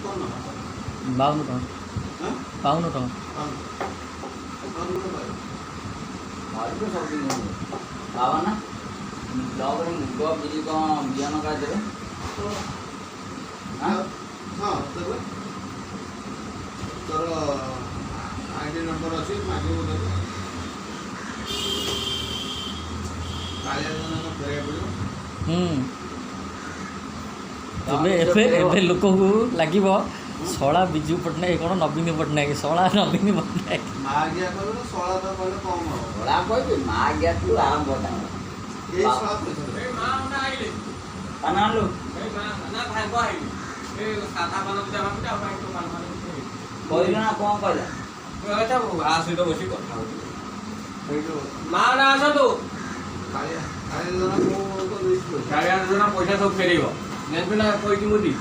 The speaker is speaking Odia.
53 52 ଟଙ୍କା। ହଁ। 52 ଟଙ୍କା। 52 ଟଙ୍କା। ଘରକୁ ସବୁ ଜିନିଷ ବାବା ନା ବ୍ଲକରେ ମୁଗ ବିରି କ'ଣ ବିହନ କାଳେ ଦେବେ? ହଁ ହଁ, ଦେବେ। ତୋର ଆଇଡି ନମ୍ବର ଅଛି, ମାଗିବୁ, ଦେବେ। କାଳିଆ ଯୋଜନା ଫେରାଇବାକୁ ପଡ଼ିବ। ଏବେ ଏବେ ଏବେ ଲୋକଙ୍କୁ ଲାଗିବ, ଶଳା ବିଜୁ ପଟ୍ଟନାୟକ କ'ଣ, ନବୀନ ପଟ୍ଟନାୟକ, ଶଳା ନବୀନ ପଟ୍ଟନାୟକ। ମାଗିଆ କହିଲେ, ଶଳା ତ କହିଲେ କମ୍ ହବ। ଶଳା କହିବି, ମା ଠୁ ଆରମ୍ଭ ତାଙ୍କର। ଏଇ ଶଳା ପଇସା ଦେବେ। ଏଇ ମା ନା ଆଇଲେ। ପାନ ଆଣିଲୁ? ଏଇ ମା ନା ଭାଇଙ୍କ ଆଇଲେ। ଏ ସାଧା ପାନ ପୂଜା ଭାବୁଛି ଆଉ ଭାଇ ପାନ ଫାନ କିଛି ହେଇନି। କହିଲୁ ନା, କ'ଣ କହିଲା? ଆଚ୍ଛା, ଆ ସହିତ ବସିକି କଥା ହଉଛି। ସେଇଠୁ ମା ନା ଆସନ୍ତୁ। କାଳିଆ କାଳିଆ ଯୋଜନା ମୁଁ ତ ଦେଇଛି ପଇସା। କାଳିଆ ଯୋଜନା ପଇସା ସବୁ ଫେରେଇବ, ଜାଣିଛୁ ନା? କହିଛି ମୋଦି।